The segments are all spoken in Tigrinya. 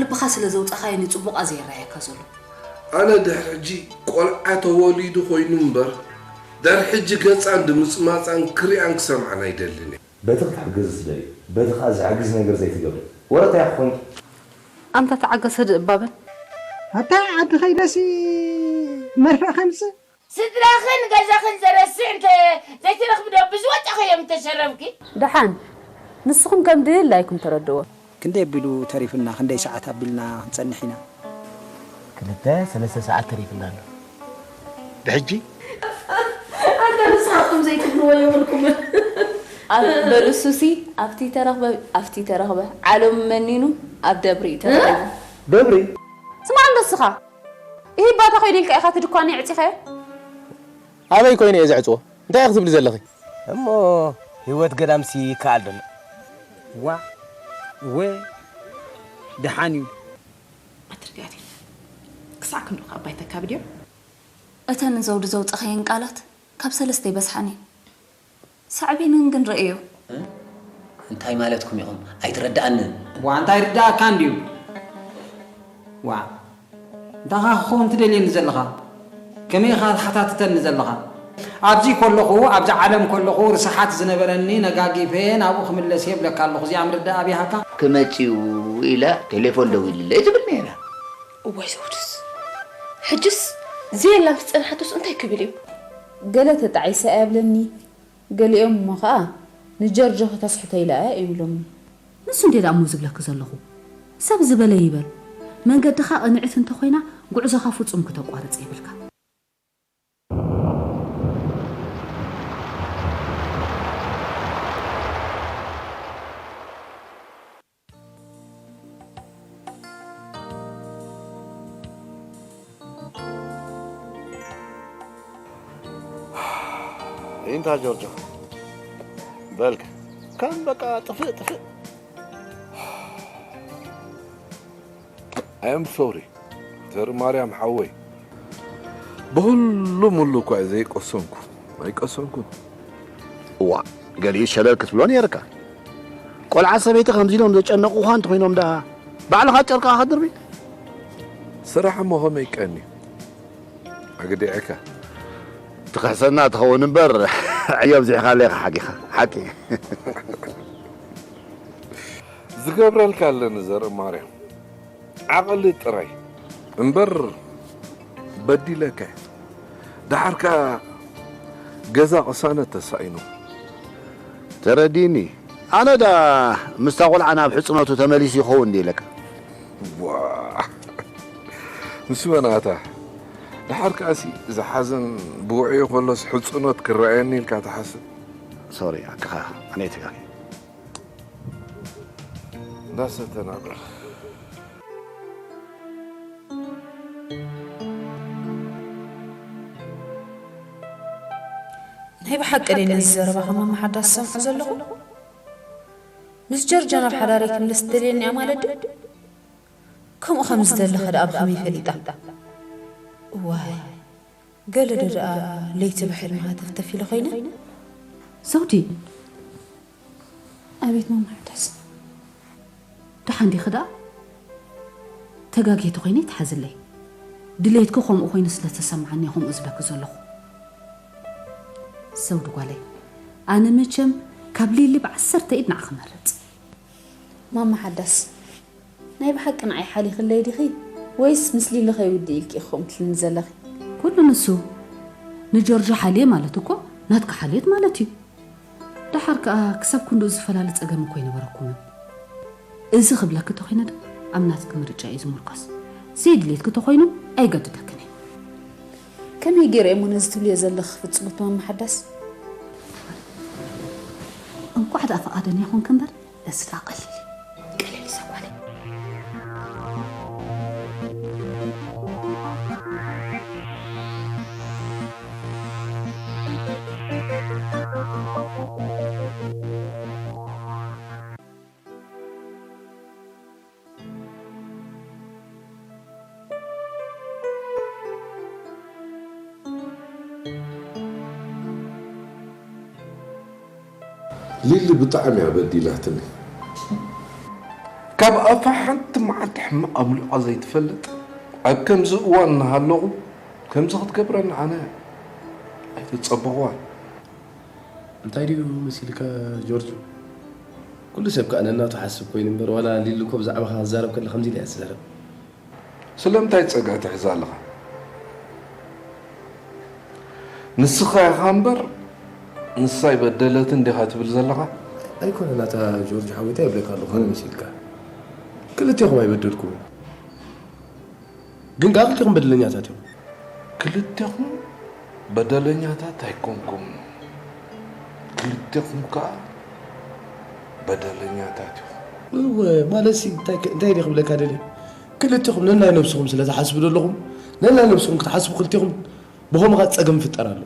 ልብኻ ስለ ዘውጻኻዮ ንጽቡቓ ዘይረኣየካ ዘሎ። ኣነ ድሕሪ ሕጂ ቆልዓ ተወሊዱ ኮይኑ እምበር፣ ድሕሪ ሕጂ ገጻን ድምጽማጻን ክሪኣን ክሰምዓን ኣይደልን እየ። በቲ ክትሕግዝ ትደሊ፣ በቲ ከኣ ዝሕግዝ ነገር ዘይትገብሪ። ወረ እንታይ ክኾንኪ? ኣንታ ተዓገስ ህድእ እባ በል። ኣታ ዓዲ ኸይደሲ መርፈ ከምጽእ? ስድራኽን ገዛኽን ዘረስዕ እንተ ዘይትረኽቢ ዶ ብዝወጣኽዮ ምተሸረብኪ? ደሓን፣ ንስኹም ከም ድላይኩም ተረድእዎ። ክንደይ ኣቢሉ ተሪፉና፣ ክንደይ ሰዓት ኣቢልና ክንጸንሕ ኢና? ክልተ ሰለስተ ሰዓት ተሪፉና ኣሎ። ብሕጂ ኣንታ ንስኻትኩም ዘይትብልዎ የብልኩምን። ኣብ በርእሱሲ ኣብቲ ተረኽበ፣ ኣብቲ ተረኽበ፣ ዓለም መኒኑ ኣብ ደብሪ እዩ ተረኺቡ። ደብሪ? ስማዕ እንዶ እስኻ፣ ይህ ባታ ኮይነ ኢልካ ኢኻ እቲ ድኳን የዕጺኻዮ? ኣበይ ኮይነ እየ ዘዕጽዎ? እንታይ ኢኺ ትብሊ ዘለኺ? እሞ ህይወት ገዳምሲ ይከኣል ዶ? ዋ፣ እወ፣ ደሓን እዩ። ኣትርጋት ክሳዕ ክንዱ ካብ ባይታ ካብድ እዮም። እተን ንዘውዲ ዘውጻኻየን ቃላት ካብ ሰለስተ ይበዝሓን እየን። ሳዕቤንን ግን ርእዮ። እ? እንታይ ማለትኩም ኢኹም? ኣይትረድኣንን። ዋ፣ እንታይ ርድኣካ እንድዩ? ዋ፣ እንታይ ኢኻ ክኸውን ትደልየኒ ዘለኻ? ከመይ ኢኻ ትሓታትተኒ ዘለኻ? ኣብዚ ከለኹ፣ ኣብዚ ዓለም ከለኹ ርስሓት ዝነበረኒ ነጋጊፈ ናብኡ ክምለስ እየ እብለካ ኣለኹ። እዚኣ ምርዳእ ኣብይሃካ? ክመጽእ እዩ ኢለ ቴሌፎን ደዊልለይ ትብል ነይራ። እዋይ ዘውድስ፣ ሕጅስ ዘየላ ምስ ጸንሓቶስ እንታይ ክብል እዩ? ገለ ተጣዒሰ ኣየብለኒ። ገሊኦም እሞ ኸኣ ንጀርጆ ከተስሕቶ ኢላ እያ ይብሉኒ። ንሱ እንዴ ደኣ እሞ ዝብለኪ ዘለኹ? ሰብ ዝበለ ይበል። መንገድኻ ቅንዕቲ እንተኾይና ጉዕዞኻ ፍጹም ክተቋርጽ የብልካ። ኢንታ ጆርጆ፣ በልከ ከም በቃ ጥፍእ ጥፍእ። I am sorry ዘርኢ ማርያም ሓወይ፣ ብኹሉ ሙሉ እኳ ዘይቀሰንኩ ኣይቀሰንኩን። እዋ፣ ገሊኡ ሸለል ክትብሎ ነይርካ። ቆልዓ ሰበይቲ ከምዚ ኢሎም ዘጨነቑኻ እንተኾይኖም ደኣ ባዕልኻ ጨርቅኻ ክትድርቢ? ስራሕ እሞ ከመይ ቀንዩ? ኣግዲዐካ። ትኽሕሰና ትኸውን እምበር ዕዮ ኣብዚሕካለይ ኢኻ ሓቂኻ። ሓቂ። ዝገብረልካ ኣለኒ ዘርኢ ማርያም። ዓቕሊ ጥራይ እምበር በዲለካ። ደሓር ከኣ ገዛ ቅሳነት ተሳኢኑ። ተረዲእኒ። ኣነ ዳ ምስታ ቆልዓ ናብ ሕጽኖቱ ተመሊሱ ይኸውን ድየ ኢለካ። ዋ፣ ንሱ በናታ። ደሓር ከኣሲ እዚ ሓዘን ብውዕዮ ከሎስ ሕጽኖት ክረኣየኒ ኢልካ ትሓስብ? ሶሪ፣ ኣክኻ ኣነ ተጋግየ። እንዳሰተ ናብራ። ናይ ብሓቂ ድየ ነዚ ዘረባኹም መመሓዳስ ዝሰምዖ ዘለኹ? ምስ ጀርጆ ናብ ሓዳረይ ክምለስ ትደልየኒ እያ ማለት ድዩ? ከምኡ ከም ዝደለኸ ደኣ ብኸመይ ፈሊጣ? እዋይ፣ ገለ ዶ ደኣ ለይቲ ብሕልሚ ሃተፍተፍ ኢለ ኮይነ? ዘውዲ፣ ኣቤት መመሓዳስ። ደሓን ዲኺ ደኣ? ተጋግየ ተኾይነ ይትሓዝለይ። ድሌትኪ ከምኡ ኮይኑ ስለ ዝተሰምዓኒ እየ ከምኡ ዝብለኪ ዘለኹ። ዘውዲ ጓለይ፣ ኣነ መቸም ካብ ሊሊ ብዓሰርተ ኢድ ንዓኺ እመርጽ። ማማ ሓዳስ፣ ናይ ብሓቂ ንዓይ ሓሊኽለይ ዲኺ? ወይስ ምስ ሊሊ ከይውድእ ኢልኪ ኢኺ ከምኡ ትብልኒ ዘለኺ? ኩሉ ንሱ። ንጆርጆ ሓልየ ማለት እኮ ናትኪ ሓልዮት ማለት እዩ። ደሓር ከኣ ክሳብ ክንድኡ ዝፈላለ ጸገም እኮ ኣይነበረኩምን። እዚ ክብለኪ ተኾይነ ድማ ኣብ ናትኪ ምርጫ እዩ ዝምርኮስ። ዘየድልየትኪ ተኾይኑ ኣይገድደክን እየ። ከመይ ገይረ እየ እሞ ነዚ ትብልዮ ዘለኺ ክፍጽሞ እቲ ማማ ሓዳስ? እንቋዕ ደኣ ፍቓደኛ ኮንኪ እምበር፣ እዚ ደኣ ቀሊል እዩ። ቀሊል እዩ ጓለይ። ሊሊ ብጣዕሚ እያ በዲላትኒ። እካ ኣብ ኣፋ ሓንቲ መዓልቲ ሕማቕ ኣምሊቓ ዘይትፈልጥ፣ ኣብ ከምዚ እዋን እናሃለኹ ከምዚ ክትገብረኒ ኣነ ኣይተጸበኹዋን። እንታይ ድዩ መሲልካ ጆርጆ? ኩሉ ሰብ ከኣ ነናቱ ሓስብ ኮይኑ እምበር፣ ዋላ ሊሊ እኮ ብዛዕባኻ ክዛረብ ከላ ከምዚ ኢላ እያ ትዛረብ። ስለምንታይ ጸግዒ ትሕዝ ኣለኻ? ንስኻ ኢኻ እምበር ንሳ ኣይበደለትን ዲኻ ትብል ዘለኻ? ኣይኮነን ኣታ ጆርጆ ሓወይ፣ እንታይ ይብለካ ኣለኹ? ኣነ መሲልካ ክልቴኹም ኣይበደልኩምን። ግን ከኣ ክልቴኹም በደለኛታት ኢኹም። ክልቴኹም በደለኛታት ኣይኮንኩምን። ክልቴኹም ከኣ በደለኛታት ኢኹም። እወ፣ ማለትሲ እንታይ ከ- እንታይ ድየ ክብለካ ደልየ? ክልቴኹም ነናይ ነብስኹም ስለ ትሓስቡ ዘለኹም፣ ነናይ ነብስኹም ክትሓስቡ ክልቴኹም፣ ብኸምኡ ከኣ ጸገም ይፍጠር ኣሎ።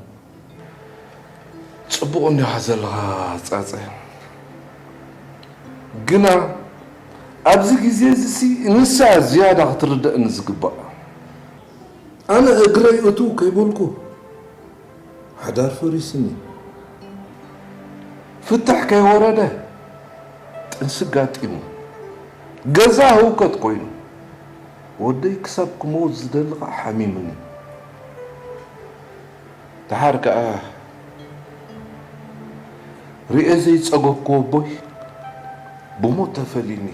ጽቡቕ እንዲኻ ዘለኻ ጻጸ። ግና ኣብዚ ግዜ እዚሲ ንሳ ዝያዳ ክትርደእኒ ዝግባእ። ኣነ እግረይ እትው ከይበልኩ ሓዳር ፈሪስኒ። ፍታሕ ከይወረደ ጥንሲ ጋጢሙ። ገዛ ህውከት ኮይኑ። ወደይ ክሳብ ክመውት ዝደሊ ኸዓ ሓሚሙኒ። ደሓር ከኣ ርእየ ዘይጸገብኩ ኣቦይ ብሞት ተፈሊኒ።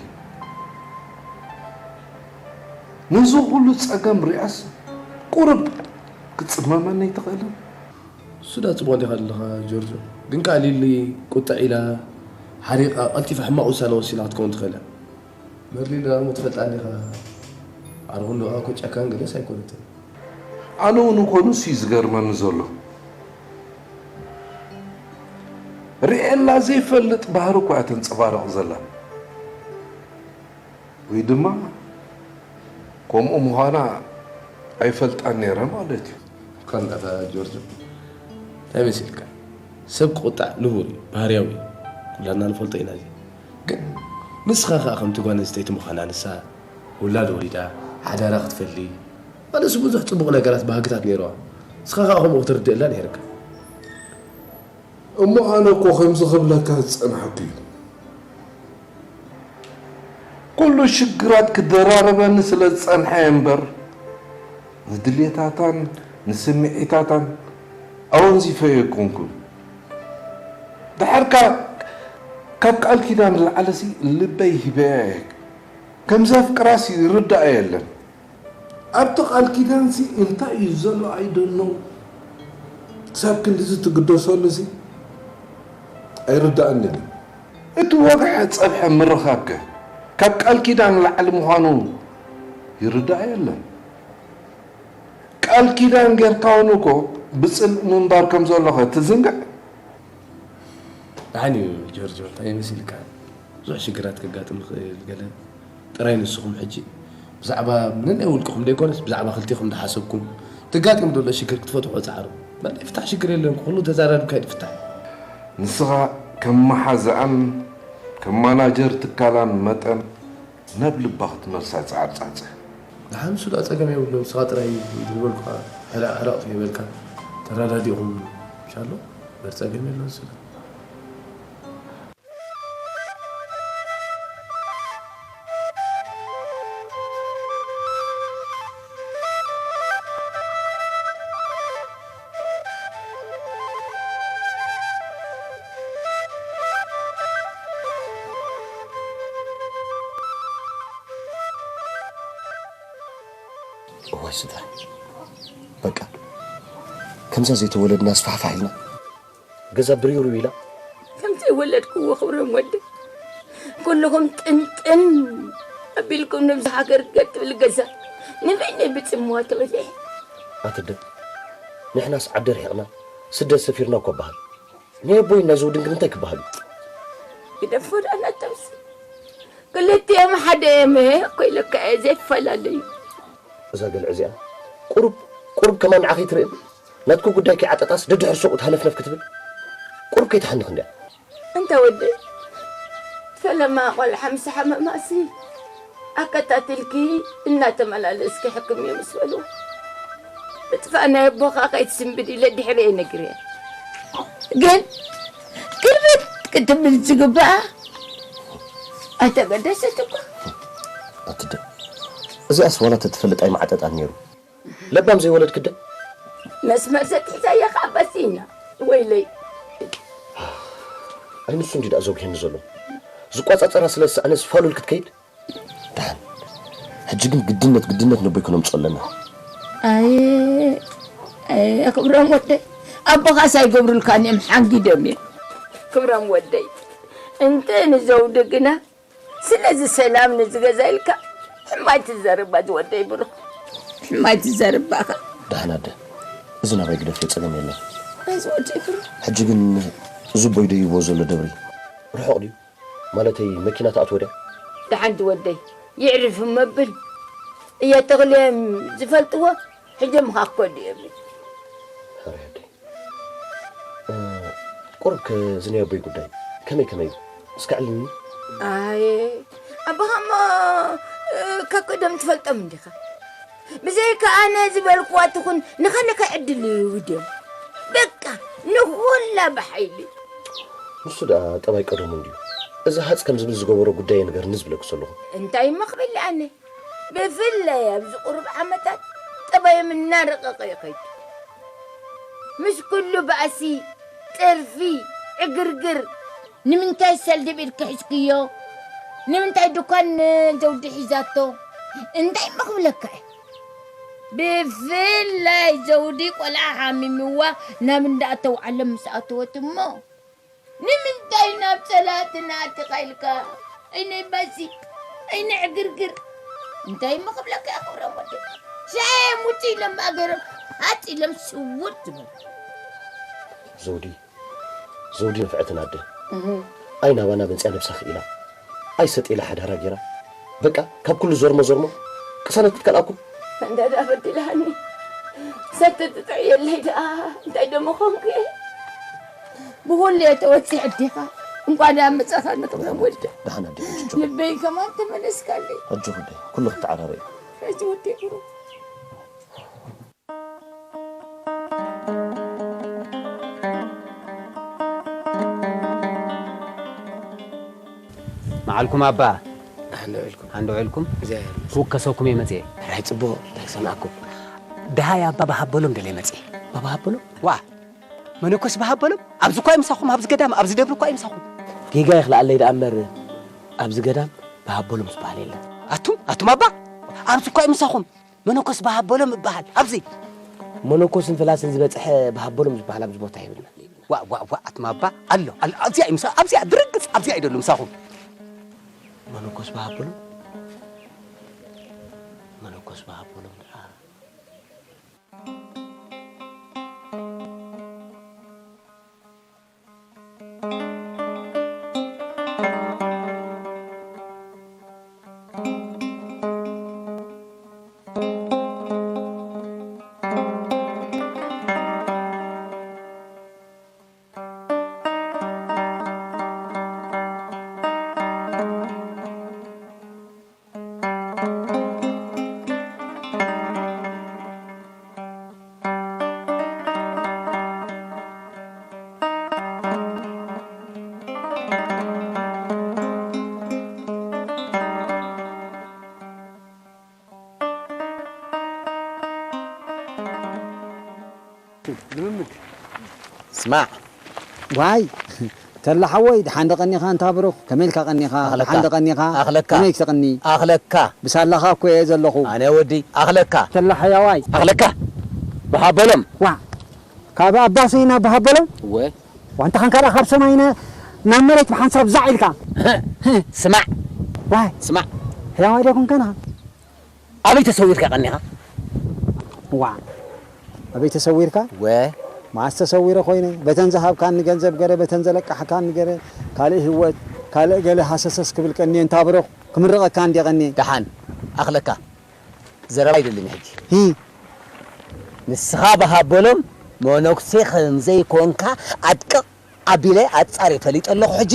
ነዚ ኩሉ ጸገም ሪኣስ ቁርብ ክትጽመመኒ ኣይትኽእልን? እሱ ዳ ጽቡቕ ዲኻ ኣለኻ ጆርጆ። ግን ከኣ ሊሊ ቁጥዕ ኢላ ሓሪቓ ቀልጢፋ ሕማቕ ውሳነ ወሲና ክትከውን ትኽእል እያ። መርሊን ደጋግሞ ትፈልጣ እንዲኻ። ኣርጉን ደኣ እኮ ጨካን ገለስ ኣይኮነትን። ኣነ እውን እኮ ንሱ እዩ ዝገርመኒ ዘሎ። ርእየላ ዘይፈልጥ ባህሪ እኮ እያ ተንጸባርቕ ዘላ። ወይ ድማ ከምኡ ምዃና ኣይፈልጣን ነይረ ማለት እዩ። እኳ እንዳታ ጆርጆ እንታይ መሲልካ? ሰብ ክቁጣዕ ንቡር እዩ፣ ባህርያዊ እዩ። ኩላትና ንፈልጦ ኢና እዚ። ግን ንስኻ ከኣ ከምቲ ጓል ኣንስተይቲ ምዃና ንሳ ውላድ ወሊዳ ሓዳራ ክትፈሊ ማለትስ ብዙሕ ጽቡቕ ነገራት ባህግታት ነይረዋ። ንስኻ ከኣ ከምኡ ክትርድእላ ነይርካ። እሞ ኣነ እኮ ከምዚ ክብለካ ዝጸናሕኩ እዩ። ኩሉ ሽግራት ክደራረበኒ ስለ ዝጸንሐ እየ እምበር ንድሌታታን ንስምዒታታን ኣወንዚፈዮ ኣይኮንኩን። ደሓር ካብ ቃል ኪዳን ንላዕሊሲ ልበይ ሂበያ እየ። ከም ዘፍቅራሲ ይርድኣ የለን። ኣብቲ ቃል ኪዳንሲ እንታይ እዩ ዘሎ ኣይደኖ ክሳብ ክንድዚ ትግደሰሉሲ ኣይርድኣንን እዩ። እቲ ወግሐ ጸብሐ ምርኻብከ ካብ ቃል ኪዳን ንላዕሊ ምዃኑ ይርድኣ የለን። ቃል ኪዳን ጌርካ እውን እኮ ብጽልኢ ምንባር ከም ዘሎኸ ትዝንግዕ? ደሓን እዩ ጆርጆ፣ እንታይ መሲልካ? ብዙሕ ሽግራት ከጋጥም ይኽእል ገለ ጥራይ ንስኹም ሕጂ ብዛዕባ ነናይ ውልቅኹም ዘይኮነስ ብዛዕባ ክልቴኹም እንዳሓሰብኩም ተጋጢሙ ዘሎ ሽግር ክትፈትሑ ጻዕሩ። በል ይፍታሕ ሽግር የለን፣ ኩሉ ተዛራሪብካ እዩ ዝፍታሕ። ንስኻ ከም መሓዛኣን ከም ማናጀር ትካላን መጠን ናብ ልባ ክትመልሳ ጻዕር ጻጸ። ደሓን ንሱ ደኣ ጸገም የብሉን፣ ንስኻ ጥራይ ዝብልበልኩኻ ሕራቕ ሕራቕ ከይበልካ ተረዳዲእኹም ምሻሎ በር ጸገም የለን ንሱ ደኣ። እዋይ ስድራ በቃ ከምዛ ዘይተወለድና ስፋሕፋሕ ኢልና ገዛ ብርዩር ኢላ ከምዘይወለድክዎ ክብሮም ወዲ ኩልኹም ጥንጥን ኣቢልኩም ነብዚ ሃገር ገጥ ትብል ገዛ ንበይነይ ብጽምዋ ተበሊዐ። ኣትደ ንሕናስ ዓዲ ርሒቕና ስደት ሰፊርና እኮ በሃል ናይ ኣቦይ ናይ ዘውድን ግን እንታይ ክበሃል እዩ ግደፎ ደኣ ናተምሲ ክልቲኦም ሓደ እዮም እኮ ኢለካ እየ ዘይፈላለዩ። እዛ ገልዕ እዚኣ ቁሩብ ቁሩብ ከማን ንዓ ከይትርእን ናትኩ ጉዳይ ከይዓጠጣስ ደድሕሪ ሰብኡት ሃነፍነፍ ክትብል ቁሩብ ከይትሓንኽ እንድያ። እንተ ወደይ ፈለማ ቆልዓ ምስ ሓመማሲ ኣከታቲልኪ እናተመላለስኪ ሕክምዮ ምስ በልዎ ምጥፋእ ናይ ኣቦኻ ከይትስንብድ ኢለ ድሕሪ እየ ነግርያ። ግን ግልብጥ ክትብል ዝግብኣ ኣይተገደሰት እኳ። ኣትደ እዚኣስ ዋላ ተትፈልጥ ኣይመዓጠጣን ነይሩ። ለባም ዘይወለድክደ መስመር ዘትሕዛያ ከዓ በሲና። ወይለይ። ኣይ ንሱ እንዲ ደኣ ዘጉሄኒ ዘሎ። ዝቋጻጸራ ስለ ዝሰኣነስ ፋሉል ክትከይድ። ደሓን። ሕጂ ግን ግድነት ግድነት ነቦይ ከነምጽኦ ኣለና። ኣየ ኣየ ክብሮም ወደይ፣ ኣቦኻስ ኣይገብሩልካን እዮም፣ ሓንጊዶም እዮም። ክብሮም ወደይ፣ እንተ ንዘውዲ ግና ስለዚ ሰላም ነዚ ገዛ ኢልካ ሕማይ ትዘርባ ዝወደይ ብሩኽ። ሕማይ ትዘርባኻ። ደሓን ኣደ፣ እዚ ናባይ ግደፍዮ፣ ጸገም የለን። ኣይ ዝወደይ ብሩኽ። ሕጂ ግን እዚ ቦይ ደይብዎ ዘሎ ደብሪ ርሑቕ ድዩ? ማለተይ መኪና ትኣትዎ ድያ? ደሓን ዝወደይ፣ ይዕርፍ መብል እየ ተኽልዮም ዝፈልጥዎ፣ ሕጂ ምኻኮ ድዮም። ሕራይ ኣደይ። እ፣ ቁሩብ ከ እዚ ናይ ኣቦይ ጉዳይ ከመይ ከመይ እዩ? እስከ ኣዕልልኒ። ኣየ፣ ኣቦኻ እሞ፣ እ፣ ከቅዶም ትፈልጦም እንዲኻ። ብዘይካ ኣነ ዝበልክዋ ትኹን ንኸልከ ዕድል ይህቡ ድዮም? በቃ፣ ንኹላ ብሓይሊ። ንሱ ደኣ ጠባይ ቀደሙ እንድዩ። እዚ ሃጽ ከም ዝብል ዝገበሮ ጉዳይ እየ ንገርኒ ዝብለኪ ዘለኹ። እንታይ እሞ ክብል ኣነ? ብፍላይ ኣብዚ ቁሩብ ዓመታት ጠባዮም እናረቐቐ ይኸይድ። ምስ ኩሉ ባእሲ፣ ጥርፊ፣ ዕግርግር። ንምንታይ ሰልድብ ኢልኪ ሒዝክዮ? ንምንታይ ድኳን ዘውዲ ሒዛቶ? እንታይ እሞ ክብለካ እየ? ብፍላይ ዘውዲ ቆልዓ ሓሚምዋ ናብ እንዳ ኣተውዓሎም ምስ ኣተወት እሞ፣ ንምንታይ ናብ ጸላእትና ኣቲኻ ኢልካ? ኣይነይ ባሲ፣ ኣይነ ዕግርግር። እንታይ እሞ ክብለካ እየ ክብሮም ወደይ? ሻሂ ሙጭ ኢሎም ኣገሮም ሃጽ ኢሎም ስውር ትብል። ዘውዲ፣ ዘውዲ ንፍዕትን ኣደ። እህ። ኣይ ናባና በንጽያ ነብሳ ክኢላ። ኣይ ሰጥ ኢላ ሓዳራ ጌራ። በቃ፣ ካብ ኩሉ ዞርሞ ዞርሞ ቅሳነት ክትከልኣኩም። እንዳ ደኣ በዲላኒ። ሰቲ ትጥዕየለይ ደኣ፣ እንታይ ደሞ ኾንኩ እየ? ብኹሉ እየ ተወጺዐ ኣዴኻ። እንቋዕ ደኣ መጻኻኒ ክብሮም ወደይ። ደሓን ኣዴ፣ ሕጂ ጆ። ልበይ ከማን ተመለስካለይ። ሕጂ ወደይ፣ ኩሉ ክተዓራረ እዩ። ሕጂ ወደይ ብሩኽ። መዓልኩም ኣባ። ደሓን ዶ ውዒልኩም? ደሓን ዶ ውዒልኩም? እግዚኣብሔር ይመስገን። ክውከሰኩም እየ መጽየ። ሕራይ ጽቡቕ፣ እንታይ ክሰምዓኩም? ደሃይ ኣባ በሃበሎም ደልየ መጽየ። ኣባ በሃበሎም? ዋ፣ መነኮስ በሃበሎም? ኣብዚ እኳ እዩ ምሳኹም፣ ኣብዚ ገዳም፣ ኣብዚ ደብሪ እኳ እዩ ምሳኹም። ጌጋ ይኽልኣለይ ደኣ እምበር፣ ኣብዚ ገዳም በሃበሎም ዝበሃል የለን። ኣቱም፣ ኣቱም ኣባ፣ ኣብዚ እኳ እዩ ምሳኹም። መነኮስ በሃበሎም እበሃል። ኣብዚ መነኮስን ፍላስን ዝበጽሐ በሃበሎም ዝበሃል ኣብዚ ቦታ የብልና። ዋ፣ ዋ፣ ዋ፣ ኣትማ ኣባ፣ ኣሎ፣ ኣሎ፣ ኣብዚኣ እዩ ምሳ-፣ ኣብዚኣ ብርግጽ፣ ኣብዚኣ እዩ ደሎ ምሳኹም። መነኮስ በሃበሎም? መነኮስ በሃበሎም ደኣ። ልምምድ። ስማዕ። ዋይ፣ ተላ ሓወይ፣ ደሓን ዶ ቀኒኻ እንታ ብሩኽ? ከመይ ኢልካ ቀኒኻ? ኣኽለካ። ደሓን ዶ ቀኒኻ? ኣኽለካ። ከመይ ትቕኒ? ኣኽለካ። ብሳላኻ እኮ እየ ዘለኹ። ኣነ ወዲ፣ ኣኽለካ። ተላ ሓያዋይ። ኣኽለካ። በሃበሎም። ዋ፣ ካብ ኣባሰይ ናብ በሃበሎም? እወ። ዋንታ ኻንካ ደኣ ካብ ሰማይ ነ-፣ ናብ መሬት ብሓንሳብ ዛዕ ኢልካ። ስማዕ። ዋይ። ስማዕ። ሕያዋይ ዶ ኮንካ ንኻ? ኣበይ ተሰዊርካ ቀኒኻ? ዋ፣ ኣበይ ተሰዊርካ? ወ። መዓስ ተሰዊረ ኮይነ? በተን ዝሃብካኒ ገንዘብ ገለ፣ በተን ዘለቃሕካኒ ገለ፣ ካልእ ህይወት፣ ካልእ ገለ ሃሰሰስ ክብል ቀንየ፣ እንታ ብሩኽ፣ ክምርቐካ እንድየ ቀንየ። ደሓን፣ ኣኽለካ። ዘረባ ኣይደልን ሕጂ። ሂ። ንስኻ በሃበሎም መነኩሴ ከም ዘይኮንካ ኣድቅቕ ኣቢለ ኣጻሪ ፈሊጠ ኣለኹ። ሕጂ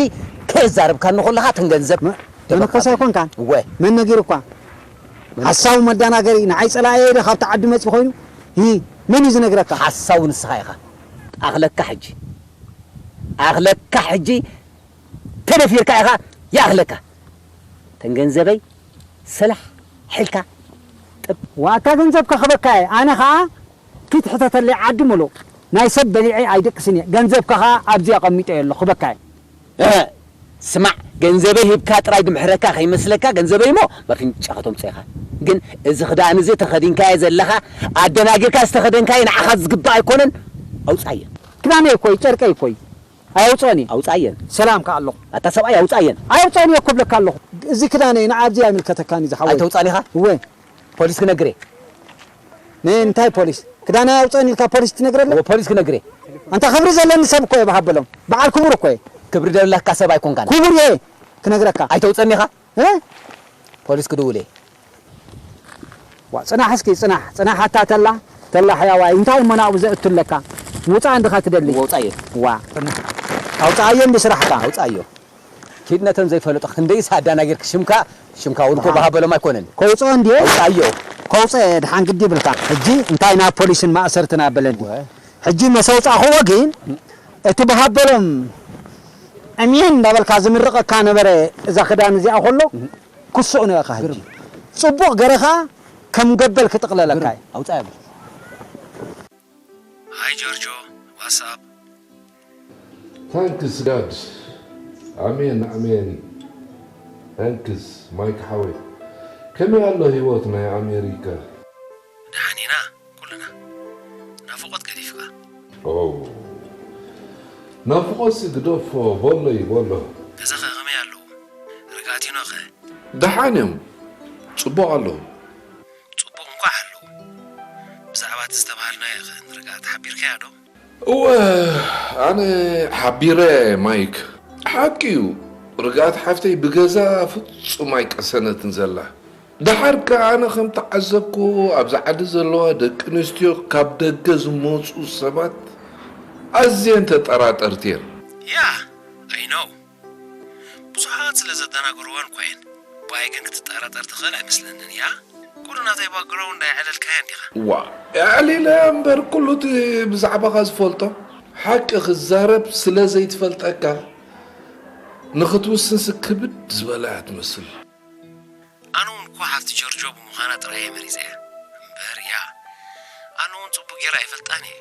ከየዛረብካኒ ከለኻ እተን ገንዘብ መ-፣ ተበካ መነኮስ ኣይኮንካን? እወ። መን ነጊሩኳ? መነኮስ። ሓሳዊ መዳናገሪ፣ ንዓይ ጸላእየ ኢለ ካብቲ ዓዲ መጺኡ ኮይኑ? ሂ፣ መን እዩ ዝነግረካ? ሓሳዊ ንስኻ ኢኻ። ኣኽለካ ሕጂ። ኣኽለካ ሕጂ ተደፊርካ ኢኻ፣ ይኣኽለካ። እተን ገንዘበይ ሰላሕ ሒልካ ጥብ። ዋታ ገንዘብካ ክበካ እየ። ኣነ ኸዓ ኪድ ሕተተለይ ዓዲ ምሉእ። ናይ ሰብ በሊዐ ኣይደቅስን እየ። ገንዘብካ ኸዓ ኣብዚ ኣቐሚጠ እየ ኣለኹ፣ በካ እየ። እ፣ ስማዕ፣ ገንዘበይ ሂብካ ጥራይ ድምሕረካ ከይመስለካ፣ ገንዘበይ እሞ መፍንጫ ከተምፅኦ ኢኻ። ግን እዚ ክዳን እዚ ተኸዲንካዮ ዘለኻ፣ ኣደናጊርካ ዝተኸደንካዮ ንዓኻ ዝግባእ ኣይኮነን። ኣውፅኣዮ። ክዳነይ እኮ እዩ፣ ጨርቀይ እኮ እዩ። ኣየውፅኦን እየ። ኣውፅኣየን። ሰላም ከኣ ኣለኹ። ኣታ ሰብኣይ ኣውፅኣየን። ኣየውፅኦን እየ እኮ እብለካ ኣለኹ። እዚ ክዳነይ ንዓብዚ ኣይምልከተካን እዩ ዝሓወይ። ኣይተውፅኣን ኢኻ? እወ። ፖሊስ ክነግር እየ። ነ-፣ እንታይ ፖሊስ? ክዳነይ ኣውፅኦን ኢልካ ፖሊስ ትነግረለይ? እወ፣ ፖሊስ ክነግር እየ። ኣንታ ክብሪ ዘለኒ ሰብ እኮ እየ ብሃበሎም። በዓል ክቡር እኮ እየ። ክብሪ ደለካ ሰብ ኣይኮንካን። ክቡር እየ ክነግረካ። ኣይተውፅእን ኢኻ? እ? ፖሊስ ክድውል እየ። ዋ፣ ጽናሕ እስኪ፣ ጽናሕ፣ ጽናሕ፣ ኣታ ተላ፣ ተላ ሕያዋይ፣ እንታይ እሞ ናብኡ ዘእቱ ኣለካ? ውጻእ እንድኻ ትደሊ? ወጻእ እየ። ዋ። ኣውጻኣዮ እንዲ ስራሕካ። ኣውጻኣዮ። ኪድ ነቶም ዘይፈለጡ ክንደይስ ኣዳናጊርክ ሽምካ፣ ሽምካ እውን እኮ ኣሃ። ብሃበሎም ኣይኮነን። ከውጽኦ እንድየ? ኣውጻኣዮ። ከውጽኦ እየ፣ ድሓን ግዲ ይብልካ። ሕጂ እንታይ ናብ ፖሊስን ማእሰርትን ኣበለኒ። ወ። ሕጂ መስ ኣውጻእኽዎ ግን፣ እቲ ብሃበሎም ዕምየን እንዳበልካ ዝምርቐካ ነበረ፣ እዛ ክዳን እዚኣ ከሎ፣ እህ። ክስእኖ ኢኻ ሕጂ። ግርም። ጽቡቕ ገረኻ ከም ገበል ክጥቕለለካ ግርም። እዩ። ኣውጻእ እብል። ሃይ ጆርጆ፣ ዋትስኣፕ? ታንክስ ጋድ። ኣሜን፣ ኣሜን። ታንክስ ማይክ ሓወይ። ከመይ ኣሎ ህይወት ናይ ኣሜሪካ? ደሓን ኢና ኩልና። ናፍቖት ገዲፍካ? ኦ፣ ናፍቖትሲ ግደፎ፣ በሎ እዩ፣ በሎ። ገዛኸ ከመይ ኣለዉ? ርግኣት ይኖኸ? ደሓን እዮም። ጽቡቕ ኣለዉ። ጽቡቕ እንኳዕ ኣለዉ። ብዛዕባ እቲ ዝተባህልናዮ ኸ ንርግኣት ሓቢርካያ ዶ? እወ፣ ኣነ ሓቢረ ማይክ። ሓቂ እዩ፣ ርግኣት ሓፍተይ ብገዛ ፍጹም ኣይቀሰነትን ዘላ። ደሓር ከኣ ኣነ ከም ተዓዘብክዎ ኣብዚ ዓዲ ዘለዋ ደቂ ኣንስትዮ ካብ ደገ ዝመጹ ሰባት ኣዝየን ተጠራጠርቲ እየን። ያ፣ I know። ብዙሓት ስለ ዘደናግርወን እኳ እየን። ብኣይ ግን ክትጠራጠር ትኽእል ኣይመስለንን እያ። ኩሉ ናተይ ባክግራውንድ ኣየዕለልካዮን ዲኻ? ዋእ፣ ኣዕሊለ እምበር ኩሉ እቲ ብዛዕባኻ ዝፈልጦ። ሓቂ ክዛረብ ስለ ዘይትፈልጠካ ንኽትውስንሲ ክብድ ዝበለ እያ ትመስል። ኣነ እውን እኮ ሓፍቲ ጆርጆ ብምዃና ጥራይ እየ መሪጸያ። እምበር እያ፣ ኣነ እውን ጽቡቕ ጌረ ኣይፈልጣን እየ።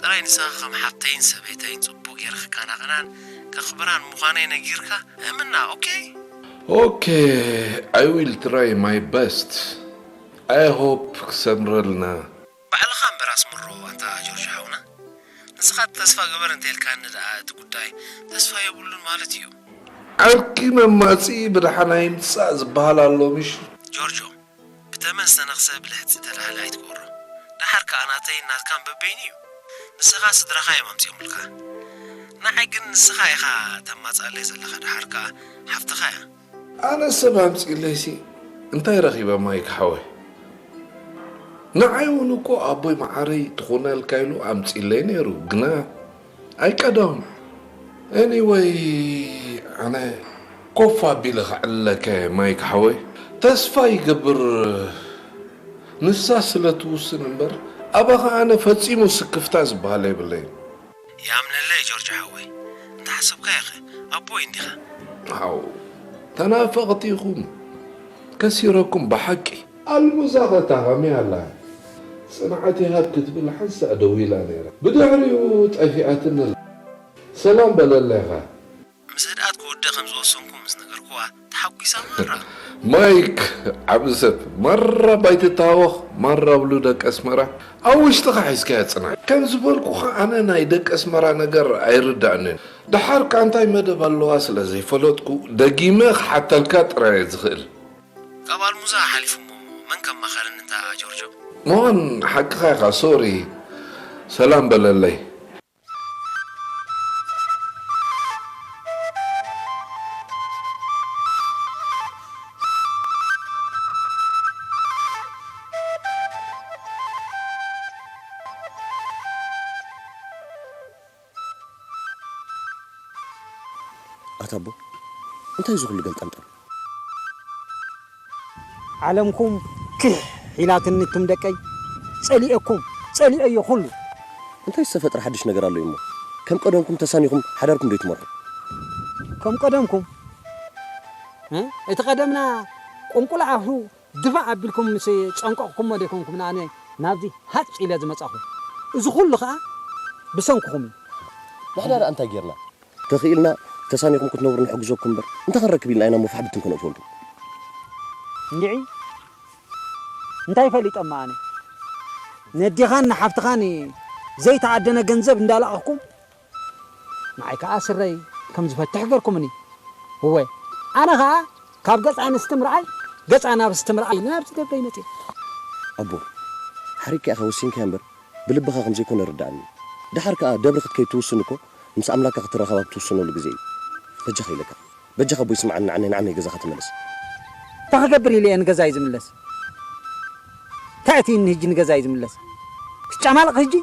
ጥራይ ንስኻ ከም ሓፍተይን ሰበይተይን ጽቡቕ ጌረ ክከናኸናን ከኽብራን ምዃነይ ነጊርካ እምና፣ ኦኬ? ኦኬ፣ I will try my best. I hope ክሰምረልና። ባዕልኻ እምበር ኣስምሮ ኣንታ ጆርጆ ሓውና። ንስኻ ተስፋ ግበር እንተኢልካኒ ደኣ እቲ ጉዳይ ተስፋ የብሉን ማለት እዩ። ዓርኪ መማጽኢ ብደሓን ኣይምጻእ ዝበሃል ኣሎ ምሽ? ጆርጆ፣ ብተመን ዝተነኽሰ ብልሕጺ ተላህለ ኣይትገብሮ። ደሓር ከኣ ናተይን ናትካን በበይኑ እዩ። ንስኻ ስድራኻ እዮም ኣምጺኦምልካ። ንዓይ ግን ንስኻ ኢኻ ተማጽኣለይ ዘለኻ፣ ደሓር ከኣ ሓፍትኻ እያ። ኣነ ሰብ ኣምጺእለይሲ እንታይ ረኺበ ማይክ ሓወይ? ንዓይ እውን እኮ ኣቦይ መዓረይ ትኹነልካ ኢሉ ኣምጺእለይ ነይሩ፣ ግና ኣይቀደም። ኤኒወይ፣ ኣነ ኮፍ ኣቢለ ከዕልለካ እየ ማይክ ሓወይ። ተስፋ ይገብር ንሳ ስለ ትውስን እምበር፣ ኣባኻ ኣነ ፈጺሙ ስክፍታ ዝበሃል የብለይን። ይኣምነለይ ጆርጆ ሓወይ፣ እንተሓሰብካዮኸ ኣቦይ እንዲኻ። ሓው፣ ተናፈቕቲ ኢኹም፣ ከሲረኩም ብሓቂ። ኣልሙዛ ኸ ከመይ ኣላ? ጽንዓት ይሃብ ክትብል ሓንሳእ ደዊላ ነይራ። ብድሕሪኡ ጠፊኣትኒ ኣላ። ሰላም በለላ ኢኻ። ምስ ህድኣት ክውድእ ከም ዝወሰንኩ ምስ ነገርኩዋ፣ ተሓጒሳ ማራ። ማይክ፣ ዓቢ ሰብ፣ ማራ ባይትታወኽ፣ ማራ ብሉ ደቂ ኣስመራ። ኣብ ውሽጥኻ ሒዝካዮ ጽናሕ። ከም ዝበልኩኻ ኣነ ናይ ደቂ ኣስመራ ነገር ኣይርዳእንን። ደሓር ከኣ እንታይ መደብ ኣለዋ ስለ ዘይፈለጥኩ፣ ደጊመ ክሓተልካ ጥራይ እየ ዝኽእል። ካብ ኣልሙዛ ሓሊፉ እሞ መን ከማኸረኒ እንታ ጆርጆ? መዋን ሓቅኻ ኢኻ፣ ሶሪ። ሰላም በለለይ። ኣታ ኣቦ፣ እንታይ እዚ ኩሉ ገልጠምጠም? ዓለምኩም ክሕ ኢላትኒ እቱም ደቀይ፣ ጸሊኤኩም፣ ጸሊኤዮ ኩሉ። እንታይ ዝተፈጥረ ሓድሽ ነገር ኣሎ እሞ? ከም ቀደምኩም ተሳኒኹም ሓዳርኩም ዶ ይትመርሑ? ከም ቀደምኩም? እ? እቲ ቀደምና ቁንቁል ኣፉ ድፋዕ ኣቢልኩም ምስ ጸንቀቕኩሞ ደይኮንኩም ንኣነ ናብዚ ሃጽ ኢለ ዝመጻኹ። እዚ ኩሉ ኸኣ ብሰንክኹም እዩ። ንሕና ደኣ እንታይ ጌርና? ተኽኢልና ተሳኒኹም ክትነብሩ ንሕግዘኩም እምበር፣ እንታይ ክንረክብ ኢልና ኢና እሞ ፋሕ ብትን ከነእትወልኩም? እንድዒ፣ እንታይ ፈሊጠማ ኣነ? ነዴኻን ንሓፍትኻን ዘይተኣደነ ገንዘብ እንዳለኣኽኩም፣ ንዓይ ከኣ ስረይ ከም ዝፈትሕ ገርኩምኒ። እወ፣ ኣነ ኸኣ ካብ ገጽ ኣንስቲ ምርኣይ፣ ገጽ ኣናብስቲ ምርኣይ፣ ናብዚ ደብረይ መጽየ። ኣቦ፣ ሓሪግካ ኢኻ ወሲንካዮ እምበር፣ ብልብኻ ከም ዘይኮነ ይርድኣኒ። ደሓር ከኣ ደብሪ ክትከይድ ትውስን እኮ፣ ምስ ኣምላካ ክትራኸብ ኣብ ትውስነሉ ግዜ እዩ። በጃኻ ኢለካ። በጃኻ ኣቦይ ስምዓኒ፣ ንዓነይ ንዓመይ ገዛኻ ተመለስ። እንታይ ክገብር ኢለ እየ ንገዛይ ዝምለስ? እንታይ ኣእትይኒ ሕጂ ንገዛይ ዝምለስ? ክትጨማለቕ ሕጂ?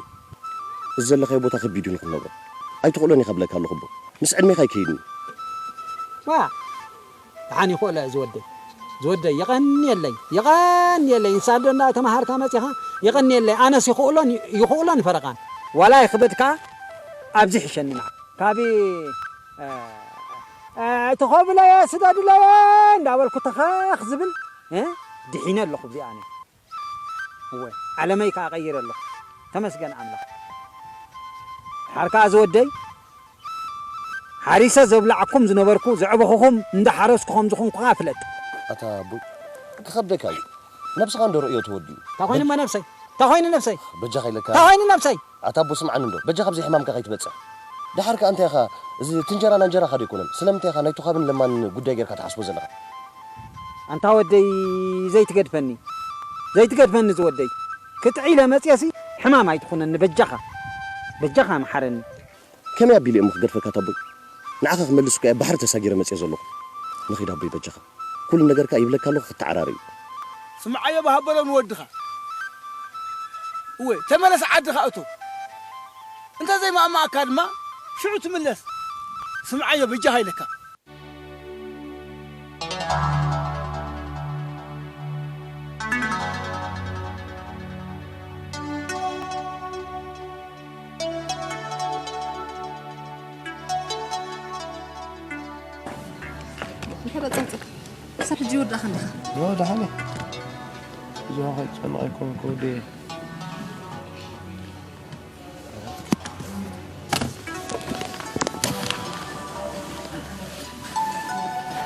እዚ ዘለኻዮ ቦታ ከቢድ እዩ ንኽትነብሮ። ኣይትኽእሎን ኢኻ እብለካ ኣለኹ ኣቦ። ምስ ዕድሜኻ ኣይከይድን እዩ። ዋ! ደሓን ይኽእሎ እየ ዝወደይ። ዝወደይ፣ የቐንየለይ፣ የቐንየለይ። ንሳ እንዶ እንዳተማሃርካ መጺኻ፣ የቐንየለይ። ኣነስ ይኽእሎን፣ ይኽእሎን ፈረቓን። ዋላ ይኽበድካ፣ ኣብዚ ይሕሸኒ ንዓ። ካብ፣ እ፣ እ፣ ትኾብለየ፣ ስደድለየ እንዳበልኩ ተኸኽ ዝብል፣ እ፣ ድሒነ ኣለኹ እዚኣ ኣነ። እወ፣ ዓለመይ ከኣ ቀይረ ኣለኹ። ተመስገን ኣምላኽ። ድሓር ከኣ ዝወደይ፣ ሓሪሰ ዘብላዕኩም ዝነበርኩ፣ ዘዕበኹኹም፣ እንዳሓረስኩ ከም ዝኾንኩ ከኣ ፍለጥ። ኣታ ኣቦይ፣ ክኸብደካ እዩ። ነብስኻ እንዶ ርእዮ ተወዲኡ። እንታይ ኮይኑ እሞ ነብሰይ? እንታይ ኮይኑ ነብሰይ? በጃኻ ኢለካ። እንታይ ኮይኑ ነብሰይ? ኣታ ኣቦ ስምዓኒ እንዶ፣ በጃኻ ኣብዚ ሕማምካ ከይትበጽሕ። ደሓር ከኣ እንታይ ኢኻ፣ እዚ ትንጀራ ናንጀራኻ ዶ ኣይኮነን? ስለምንታይ ኢኻ ናይ ቱኻብን ለማንን ጉዳይ ጌርካ ትሓስቦ ዘለኻ? ኣንታ ወደይ ዘይትገድፈኒ፣ ዘይትገድፈኒ ዝወደይ። ክጥዒ ኢለ መጽየሲ ሕማም ኣይትኹነኒ በጃኻ። በጃኻ መሓረኒ። ከመይ ኣቢለ እሞ ክገድፈካ ኣታ ኣቦይ? ንዓኻ ክመልስ እኮ እየ ባሕሪ ተሳጊረ መጽየ ዘለኹ። ንኺድ ኣቦይ በጃኻ። ኩሉ ነገር ከኣ ይብለካ ኣለኹ ክተዓራረዩ። ስምዓዮ ብሃበሎ ንወድኻ። እወ፣ ተመለስ ዓድኻ እቶ። እንተ ዘይማእማኣካ ድማ ሽዑ ትምለስ። ስምዓዮ በጃኻ ኢለካ። እንተ ደኣ ጸብጸብ፣ ክሳብ ሕጂ ይወዳእኻ እንዲኻ? ኖ፣ ደሓን እየ። ብዙሕ ከይጨነቕ ኣይኮንኩ ወደየ።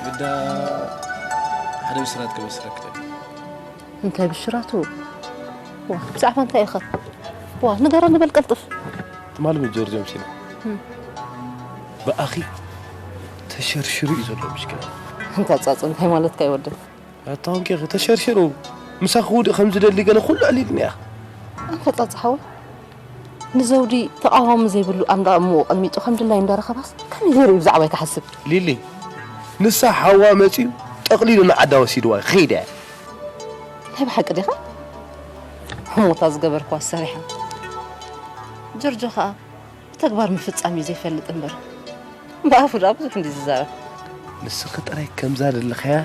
ግዳ ሓደ ብስራት ከበስረክለካ። እንታይ ብሽራቱ? ዋ፣ ብዛዕባ እንታይ ኢኻ? ዋ፣ ንገረኒ በል ቀልጥፍ። ትማሊ ምስ ጆርጆ ምሲና። እም። ብኣኺ ተሸርሽሩ እዩ ዘሎ ምሽክና። እንታይ ጻጽ፣ እንታይ ማለትካ ይወደይ? ኣታ ወንቄ ተሸርሽሩ። ምሳኺ ክውድእ ከም ዝደሊ ገለ ኩሉ ኣዕሊልኒ እያ። ኣንታ ጻጽ ሓወይ፣ ንዘውዲ ተቓዋሚ ዘይብሉ ኣንዳ እሞ ቀሚጡ ከም ድላይ እንዳረኸባስ ከመይ ገይሩ እዩ ብዛዕባይ ክሓስብ? ሊሊ፣ ንሳ ሓዋ መጺኡ ጠቕሊሉ ንዓዳ ወሲድዋ ከይዳ እያ። ናይ ብሓቂ ዲኻ? ህሞታ ዝገበርክዋ ሰሪሓ። ጆርጆ ኸኣ ብተግባር ምፍጻም እዩ ዘይፈልጥ እምበር፣ ብኣፉ ደኣ ብዙሕ እንድዩ ዝዛረብ። ንስኺ ጥራይ ከምዛ ዘለኽያ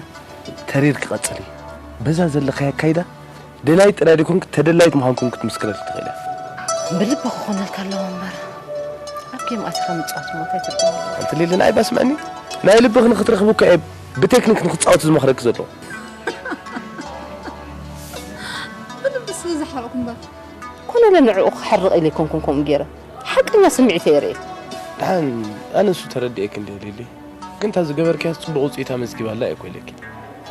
ተሪርኪ ቀጽሊ። በዛ ዘለኽያ ኣካይዳ ደላዪት ጥራይ ዘይኮንኪ ተደላዪት ምዃንኩም ክትምስክረልኪ ትኽእሊ እያ። ብልቢ ክኾነልካ ኣለዎ እምበር፣ ኣብ ጌም ኣቲኻ ምጽዋት እሞ እንታይ ትርጉም ኣለዎ? ኣንቲ ሊሊ፣ ንዓይ ባስምዐኒ፣ ናይ ልብኺ ንኽትረኽቢ እኮ እየ ብቴክኒክ ንኽትጻወቲ ዝመኽረኪ ዘለኹ። ብልቢ ስለ ዝሓረኹ እምበር። ኮነ ኢለ ንዕኡ ክሓርቕ ኢለ ኣይኮንኩን ከምኡ ገይረ። ሓቀኛ ስምዒተይ የርኢ። ደሓን ኣነ ንሱ ተረዲኤኪ እንድየ ሊሊ። ግን እታ ዝገበርክያስ ጽቡቕ ውጽኢት ኣመዝጊባላ እየ እኮ ኢለኪ።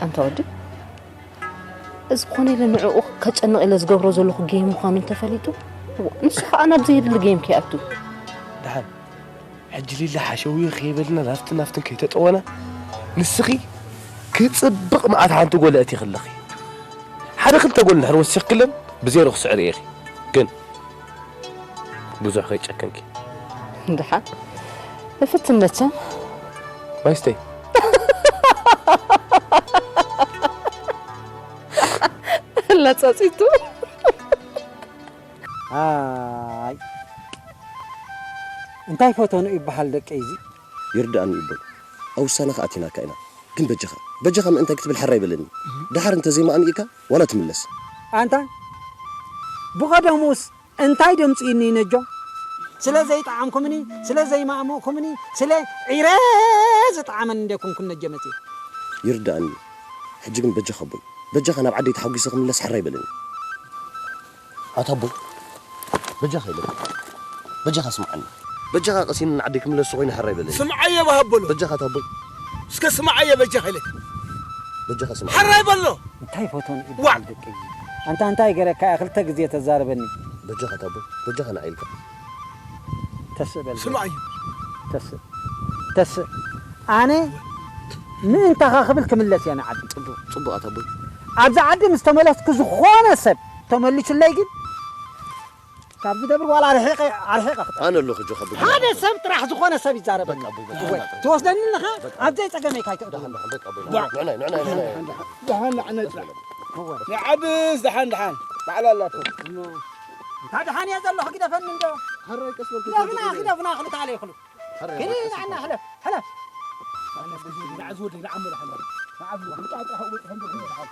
ኣንታ ወዲ፣ እዚ ኮነ ኢለ ንዕኡ ከጨንቕ ኢለ ዝገብሮ ዘለኹ ጌም ምዃኑ እንተፈሊጡ፣ ንሱ ኸኣ ናብ ዘየድሊ ጌም ከይኣቱ። ደሓን ሕጂ ሊሊ ሓሸውየ ከይበልና ናፍትን ናፍትን ከይተጠወና፣ ንስኺ ክጽብቕ መዓት ሓንቲ ጎል ኣእቲኺ ኣለኺ። ሓደ ክልተ ጎል እንድሕር ወሲኽክለን ብዜሮ ክስዕሪ ኢኺ። ግን ብዙሕ ከይጨከንኪ። ደሓን እፍትን መቸም። ማይ ስተይ። ላጻጺቱ። ኣይ፣ እንታይ ፈተኑ ይበሃል ደቀይ እዚ? ይርድኣኒ እዩ በሉ። ኣብ ውሳነኻ ኣቲናካ ኢና። ግን በጃኻ፣ በጃኻ ምእንታይ ክትብል ሕራይ በለኒ። ደሓር እንተ ዘይማእሚእካ፣ ዋላ ትምለስ። ኣንታ፣ ብቐደሙስ እንታይ ደምጽዩኒ ነጆ? ስለ ዘይጠዓምኩምኒ፣ ስለ ዘይማእመእኩምኒ፣ ስለ ዒረ ዝጠዓመኒ እንደ ኩንኩን ነጀ መጽየ። ይርድኣኒ እዩ። ሕጂ ግን በጃኻ ኣቦይ፣ በጃኻ ናብ ዓደይ ተሓጒሰ ክምለስ ሕራይ በለኒ። ኣታ ኣቦይ፣ በጃኻ ኢለካ፣ በጃኻ ስምዓኒ። በጃኻ ቀሲኒ ንዓደይ ክምለስ ኮይኑ ሕራይ በለኒ። ስምዓዮ በሃበሎ። በጃኻ ኣታ ኣቦይ። እስከ ስምዓዮ በጃኻ ኢለካ። በጃኻ ስምዓኒ። ሕራይ በሎ። እንታይ ፈተኑ ዋ! ይበሃል ደቂ? ኣንታ እንታይ ገረካ እያ ክልተ ግዜ ተዛርበኒ? በጃኻ ኣታ ኣቦይ፣ በጃኻ ንዓይ ኢልካ። ተስእ በል። ስምዓዮ። ተስእ። ተስእ። ኣነ ምእንታኻ ክብል ክምለስ እየ ንዓዲ። ጽቡቕ፣ ጽቡቕ ኣታ ኣቦይ። ኣብዛ ዓዲ ምስ ተመለስኩ ዝኾነ ሰብ ተመሊሱለይ ግን ካብዚ ደብር ዋላ ኣርሒቐ፣ ኣርሒቐ ክጠ-፣ ኣነ ኣለኹ ጆኻ ብግብሪ። ሓደ ሰብ ጥራሕ ዝኾነ ሰብ ይዛረበኒ። በቃ ኣቦይ፣ በቃ እወ፣ በቃ። ትወስደኒ ኣለኻ? በቃ። ኣብ ዘይጸገመይ ካይትእትወኒ። ደሓን፣ ደሓን፣ በቃ ኣቦይ። ዋ። ንዕናይ፣ ንዕናይ፣ ንዕናይ። ደሓን፣ ደሓን፣ ደሓን። ንዓብስ ደሓን፣ ደሓን። ባዕላ ኣላቶ። እንታ ደሓን እየ ዘለኹ፣ ግደፈኒ እንዶ። ሕራይ ቀስ በል፣ ግደፍና፣ ግደፍና፣ ክልተ ኣለ ይኽሉ። ሕራይ ግዲ ቀስ በል። ንዓና፣ ሕለፍ፣ ሕለፍ። ንዓ ዝወደይ፣ ንዓ እሞ ደሓን። ንዓ ዝወደይ፣ ንዓ ጥራሕ ወፂ፣ ሕንዶ፣ ሕንዶ፣ ደሓን።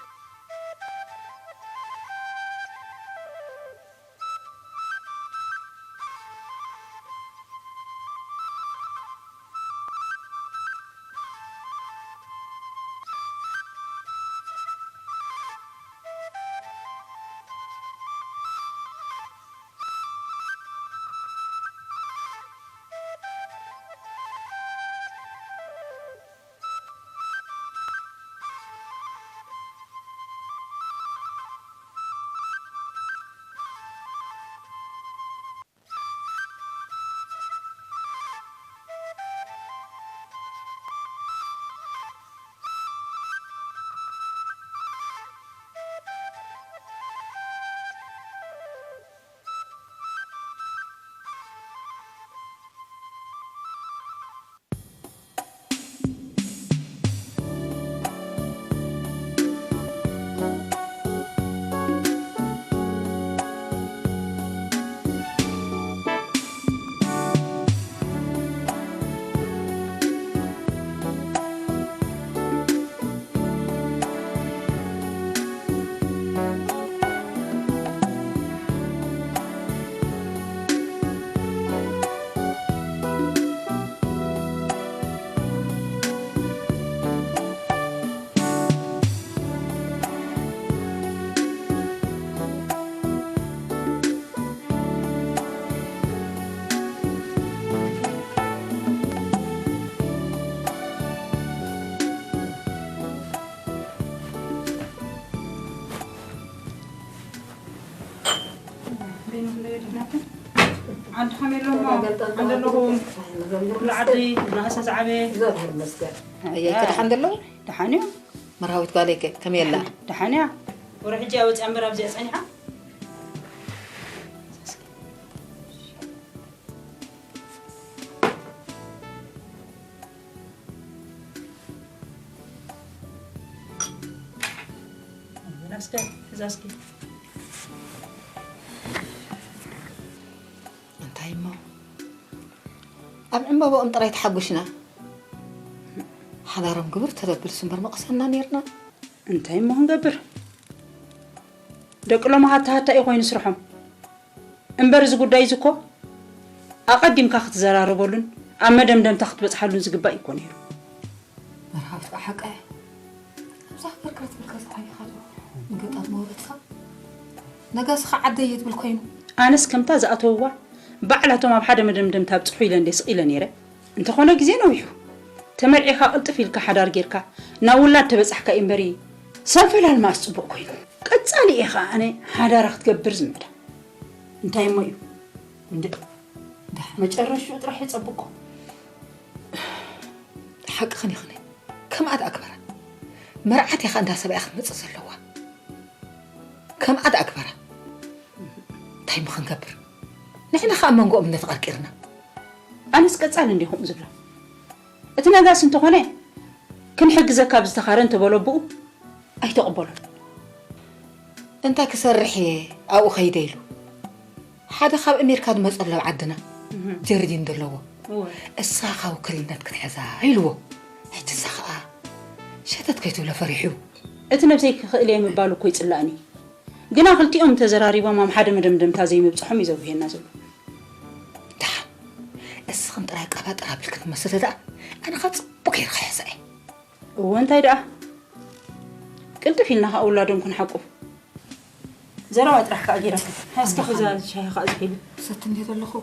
ዓዲ ከመይ ኣሎ እሞ? ዓዲ ኣለኹ። ኩሉ ዓዲ ናእሰ ዝዓበየ። እግዚኣብሔር ይመስገን። ኣየ፣ ኣያ። ደሓን ዘለዉ? ደሓን እዮም። መርሃዊት ጓለይ ከ ከመይ ኣላ? ደሓን እያ። ወረ ሕጂ እያ ወፂኣ እምበር ኣብዚኣ ጸኒሓ። እስከ፣ እዛ እስኪ። እንታይ እሞ? ኣብ ዕምበባኦም ጥራይ ተሓጒስና። ሓዳሮም ግብር ተደብልስ እምበር መቐሰና ነይርና። እንታይ እሞ ክንገብር? ደቂ ሎሚ ሃታ ሃታ እዩ ኮይኑ ስርሖም። እምበር እዚ ጉዳይ እዚ እኮ ኣቐዲምካ ክትዘራረበሉን ኣብ መደምደምታ ክትበጽሓሉን ዝግባእ እዩ እኮ ነይሩ። መርሃዊት ብሓቂ እያ። ኣብዛ ሃገር ክትብል ከዛ ዓቢኻ ዶ? ንገጣት መወረትካ? ነጋስኻ ዓደይ እዩ ትብል ኮይኑ። ኣነስ ከምታ ዝኣተውዋ ባዕላቶም ኣብ ሓደ መደምደምታ ኣብጽሑ ኢለ እንደ ስቕ ኢለ ነይረ። እንተኾነ ግዜ ነዊሑ። ተመርዒኻ ቅልጥፍ ኢልካ ሓዳር ጌርካ ናብ ውላድ ተበጻሕካ እዩ እምበሪ፣ ሰብ ፈላል መኣስ ጽቡቕ ኮይኑ። ቀጻሊ እየ ኸኣ ኣነ ሓዳራ ክትገብር ዝምዕዳ። እንታይ እሞ እዩ? እንድዒ፣ ደሓን መጨረሽኡ ጥራሕ እዩ ጸብቆ። ሓቅኽን ኢኽን። ከምኣ ደኣ ግበራ። መርዓት እያ ኸኣ እንዳ ሰብኣያ ክትመጽእ ዘለዋ። ከምኣ ደኣ ግበራ። እንታይ እሞ ክንገብር? ንሕና ኸኣ ኣብ መንጎኦም እምነት ቐርቂርና። ኣነስ ቀጻሊ እንድየ ከምኡ ዝብላ። እቲ ነጋሲ እንተኾነ ክንሕግዘካ ኣብ ዝተኻረ እንተበሎ ኣቦኡ ኣይተቐበሎን። እንታይ ክሰርሕ እየ ኣብኡ ከይደ ኢሉ። ሓደ ካብ ኣሜሪካ ዝመጸ ኣሎ ኣብ ዓድና። እህ። ጀርዲን ዘለዎ። እወ። እሳ ካብ ውክልነት ክትሕዛ ኢልዎ። ሕጂ እሳ ኸኣ ሸተት ከይትብሎ ፈሪሑ። እቲ ነብሰይ ክኽእል እየ ምባሉ እኮ ይጽላእኒ። ግና ክልቲኦም ተዘራሪቦም ኣብ ሓደ መደምደምታ ዘይምብጽሖም እዩ ዘጉህየና ዘሎ። ደሓን እስኽን ጥራይ ቀባጥር ኣቢልክን መስለ ደኣ ኣነ ኸኣ ጽቡቕ ገይረ ክሕዛ እየ። እወ፣ እንታይ ደኣ? ቅልጥፍ ኢልና ከዓ ውላዶም ክንሓቁፍ። ዘረባ ጥራሕ ከዓ ገይራትኒ። እስከ ክዛ ሻሂ ከዓ ዝሒሉ። ሰትኒ ዘለኹ።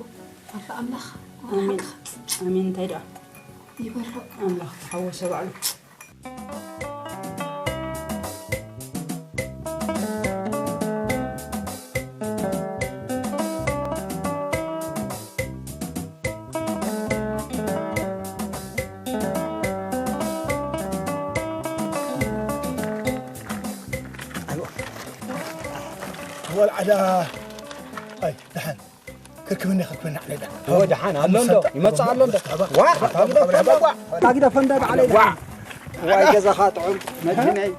ኣላ ኣምላኽ። ኣሜን። ኣሜን። እንታይ ደኣ? ይበርቕ። ኣምላኽ ተሓወሰ ባዕሉ። ወልዓዳ። ኣይ፣ ደሓን። ክርክብኒ፣ ክርክብኒ፣ ዓለዳ። እወ፣ ደሓን ኣሎ እንዶ፣ ይመጽእ ኣሎ እንዶ። ዋ፣ ኣታ ግደፎ እንዶ፣ ዋ። ኣታ ግደፎ እንዶ፣ ባዕለይ ዋ። ደሓን። ዋይ፣ ገዛኻ ጥዑም፣ መድህነይ።